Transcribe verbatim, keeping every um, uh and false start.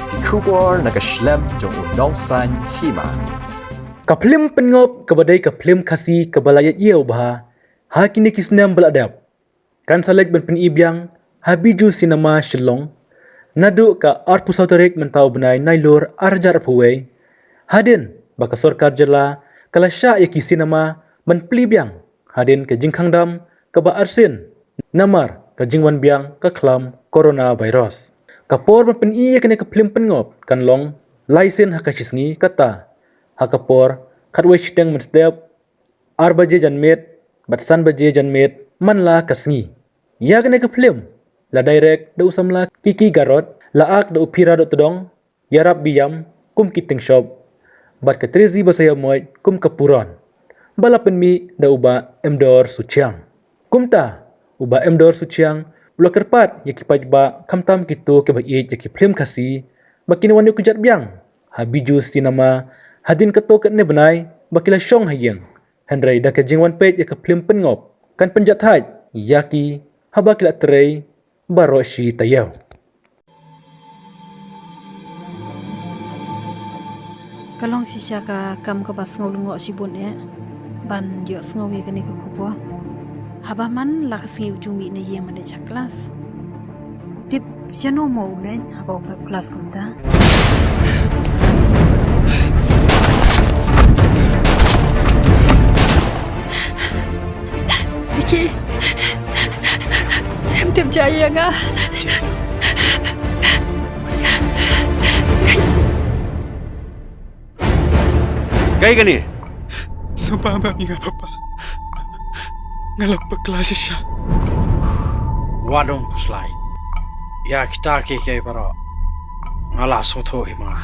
Ki khubor na ka shlem jong u Nongsaiñ Hima. Ka phlim pynngop kaba dei ka phlim Khasi kaba la ïa ïew bha ha kine ki snem ba la dep, kan sa leit ban pyni biang ha Bijou Cinema Shillong naduh ka arphew saw tarik mynta u bnai Nailur arhajar arphew wei, hadien ba ka sorkar jylla ka la shah ïa ki cinema ban plie biang hadien ka jingkhang dam kaba arsien namar ka jingwan biang ka khlam coronavirus. Ka por ban pyni ïa kane ka phlim pynngop kan long lai sien ha ka shisngi, kata ha ka por khatwei shiteng mynstep, ar baje janmiet bad san baje janmiet man la ka sngi. Ïa kane ka phlim la direct da u samla Kiki Garod, la act da u Phira Dohtdong, Ïarap Biam kum ki Tingshop bad ka Trezi Basaiawmoit kum ka Puron, ba la pynmih da u Bah Emdor Suchiang. Kumta u Bah Emdor Suchiang u la kyrpad ïa ki paidbah, khamtam kito kiba ïeit ïa ki phlim Khasi, ba kin wan ïakynjat biang ha Bijou Cinema hadien katto katne bnai ba ki la shong ha ïing, hynrei da ka jingwan peit ïa ka phlim pynngop kan pynjahthait ïa ki haba ki la trei baroh shi taïew. Ka long shisha ka kam kaba sngewlyngngoh shibun eh ban ïohsngew ïa kane ka khubor. Haba man la ka sngi u ju mih na ïing ban leit sha klas. Tip shano mo u leit haba u pep klas kumta? Vicky, em tip jai ïa nga. Kaei kane? Sngewbha map ïa nga papa. Nga la bakla shisha. Wat ym khuslai. Ïa kita kiei kiei baroh nga la sngewthuh hi ma nga.